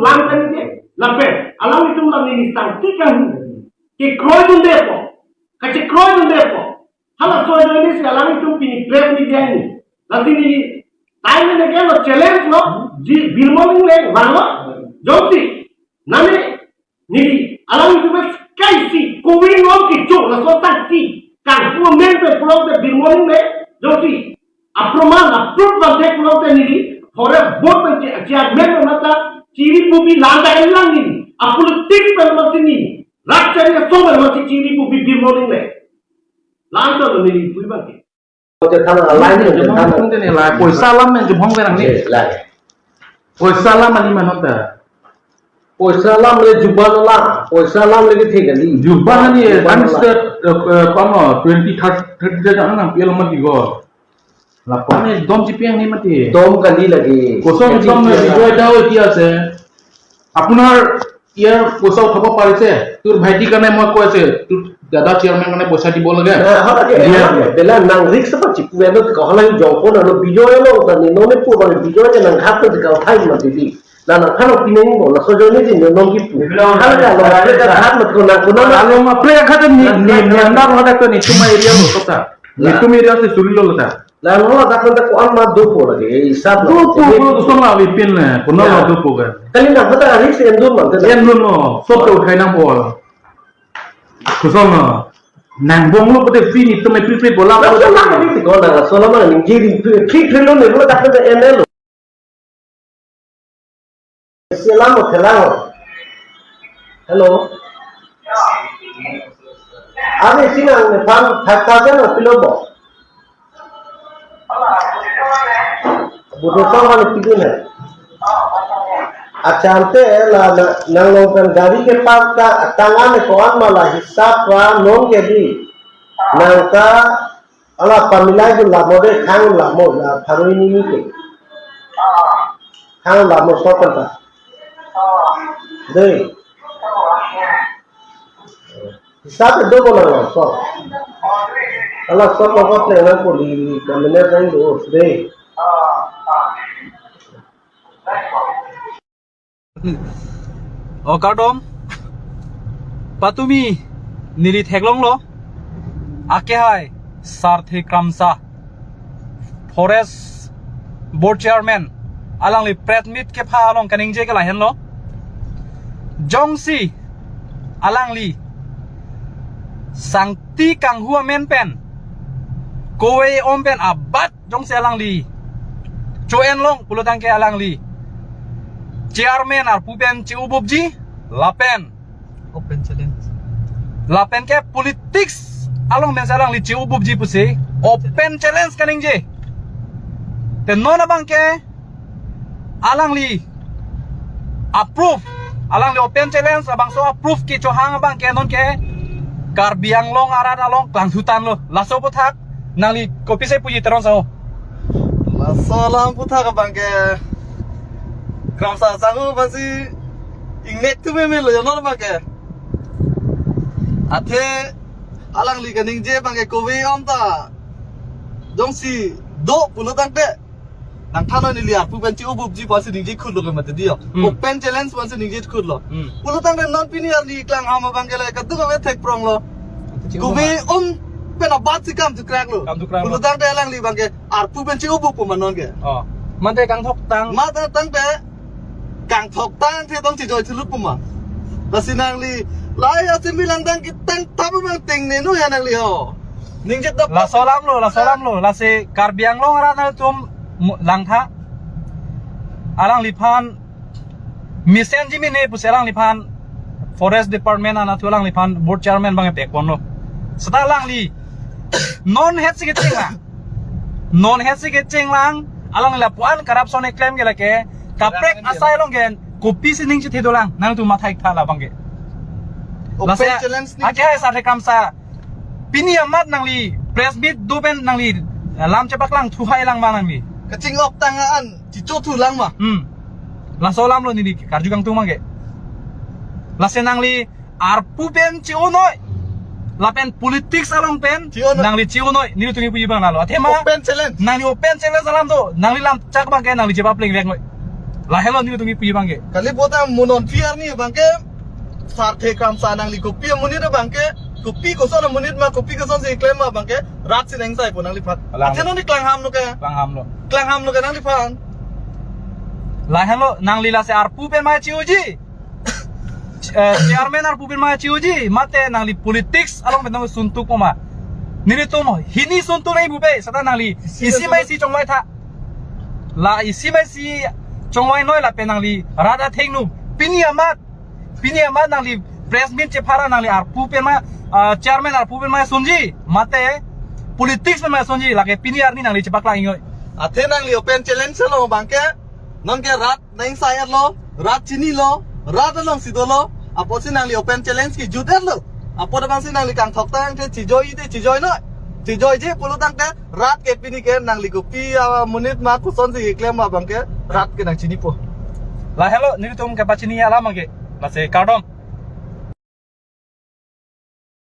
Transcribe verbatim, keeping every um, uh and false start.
Bang kan ke, lapen, alanglitum la neli sangti kanghu. Kekroidunde apot, kachekroidunde apot. Halaso ajoine si alanglitum pini press meet dei. Lasi neli, time and again lo challenge lo, ji Birmol Engleng, vanglo, jongsi, nane, neli, alanglitum kaisi, kowing lo kichu, laso sangti, kanghu amen pen pulote Birmol Engleng, jongsi, aproman, aproof bangthek pulote neli, forest board pen che-, chairman lo mata, chiri pupi lanta elang neli, apolitics pen masi neli, rakchari asong pen masi chiri pupi Birmol Engleng. Lanta lo neli pui bangke. Oke, thana, line lo, Jumong thana. Tung tene la, poisa alam men jumong berang ni. Yes, line. Poisa alam ani manot ta. Poisa alam le juban la, poisa alam le kethe kali. Juban ani, juban kan la. State, eh, eh, kono, twenty, thirty, thirty ta jang nang P L mati go. Lapu ani dom chipiang ni mati. Dom kali lagi. Koson dom ni Bijoy ta oi dia se. আপোনাৰ ইয়াৰ পইচা উঠাব পাৰিছে? তোৰ ভাইটিৰ কাৰণে মই কৈ আছে, তোৰ দাদা চেয়াৰমেন কাৰণে পইচা দিব লাগে। না, হয় লাগে, দিয়া, হয় লাগে। দিয়া। বেলা nang risk apa chipu eno ko hala jongpon ano Bijoy lo ta ni none pu ba Bijoy ke nang hat ko ka thai ma titi. Na nang khano pineng mo na sojo ni din nong kipu. Hala ka lo ka hat ma ko nang ko nang. Alo ma pre khat ni ni ni andar lo ta ni tuma area lo ta. Ni tuma area se suri lo ta. Nang lo dak nang ko an ma dopo lagi, eh, hisap lo. Dopo, dopo, kosong la ipin le, kono la dopo ke. Kali nang kota risk endun mang, kan? Endun lo, sob to uthai nang bol. Kosong lo. Nang bong lo pute free ni tome free free bola. Laso alam ni ko nang, laso alam ni jiri free free lo ni lo dak nang N L lo. Sialam mo thelang mo. Hello. Abi sinang nephan five thousand o kilo bo. Budu song kali tiga na. Acha ante la na, nang nongkan gari ke park ta tangan ko an mala hisap ra nong ke di. Nang ta Ala pamilai dun lamo de, khang lamo la pharo hini ni ke. Khang lamo sopan ta. De. Hisap do bolang lo so. Ala sopan ko ple na ko di kamene dang do de. O kardom, patumi neli theklonglo, akehai Sarthe Kramsa, Forest Board Chairman, alangli press meet kepha along kaningje ke lahenlo. Jongsi alangli sangti kanghu amen pen, kove om pen abat jongsi alangli cho-en long pulo tangte alangli chairman arpu pen che-obupji lapen open challenge. Lapen ke politics along pen si alangli che-obupji pusi open challenge kaningje. Te non abang ke alangli approve, alangli open challenge, labangso approve kechohang abang ke non ke Karbi Anglong arat along klangthutan lo. Laso aphuthak nangli kopisi puji, Teron Sahu? Laso alam aphuthak abang ke Kramsa Sahu basi ingnek tu meme lo ya non abang ke. Athe alangli kaningje abang ke kove om ta jongsi do pulo tangte nangthan noi, neli arpu pen che-obupji pusi ningje khut lo ke mate diyo. Hmm. Open challenge pusi ningje khut lo. Hmm. Pulo tangte non pini arni klang ham abang ke le kaduk ave thek prong lo. Che-obup. Kove om pen abat si kam tu crack lo. Kam tu crack lo. Pulo tangte alangli abang ke arpu pen che-obup pu ma non ke. Oh. Mate kangthok tang. Mate tangte kangthok tangte tong chejoi thulup pu ma. Lasi nangli, lai asim bilang tang kitang tapu bang ting ne nu ya nangli ho. Ningje dap. Laso alam lo, laso alam lo. Lasi Karbi Anglong arat nangtum mu-, langtha. Alangliphan mesenji mene pusi alangliphan Forest Department anatthu alangliphan Board Chairman abang epekponlo. Seta alangli non het si kecheng lang. Non het si kecheng lang, alangli lapuan corruption eklem ke lake, kaprek asai along ke, kopisi ning chithi dolang, nangtum mathai tha labang ke. Open challenge ni. Lasi, ake hai Sarthe Kramsa, pini amat nangli, press meet do pen nangli, lam chepaklang thu hai lang ma nangli. Kaching-ok tang an, chicho thu lang ma. Hmm. Laso alam lo neli karju kangtung abang ke. Lasi nangli, arpu pen che-o noi. Lapen politics along pen che-o noi. Nangli che-o noi. Nelitum kipu abang lalo. Athema open challenge. Nangli open challenge alam do. Nangli lam chak abang ke nangli chepapleng vek noi. Lahelo nelitum kipu abangke. Kali puta mo non P R ni abangke. Sarthe Kramsa nangli kopi amonit abangke. Kopi koson amonit ma, kopi kosonsi klem ma abangke. Rat si nengsai po nangliphan. Alang. Athe non ni klangham lo ke. Klangham lo. Klangham lo ke nangliphan. Lahelo nangli lasi arpu pen ma chi-oji. Eh, chairman arpu pen ma chi-oji, mate nangli politics along pen nangsuntuk ma. Nelitum hini suntuk nai bupe, seta nangli isi mai si chongvai tha. La isi mai si chongvai noi lapen nangli rat athengno. Pini amat, pini amat nangli press meet chephara nangli arpu pen ma, ah, chairman arpu pen ma sunji, mate politics pen ma sunji, lake pini arni nangli chepaklang ingoi. Athe nangli open challenge lo abangke, nonke rat nengsai lo, rat chinilo, rat alongsi dolo, apotsi nangli open challenge kejut lo. Apot abangsi nangli kangthok tangte chijoi te chijoi noi. Chijoije pulo tangte rat ke pini ke nangli kopi amonit ma kosonsi klem ma abangke rat ke nangchinipo. Lahelo nelitum kepachini alam abangke. Lasi kardom.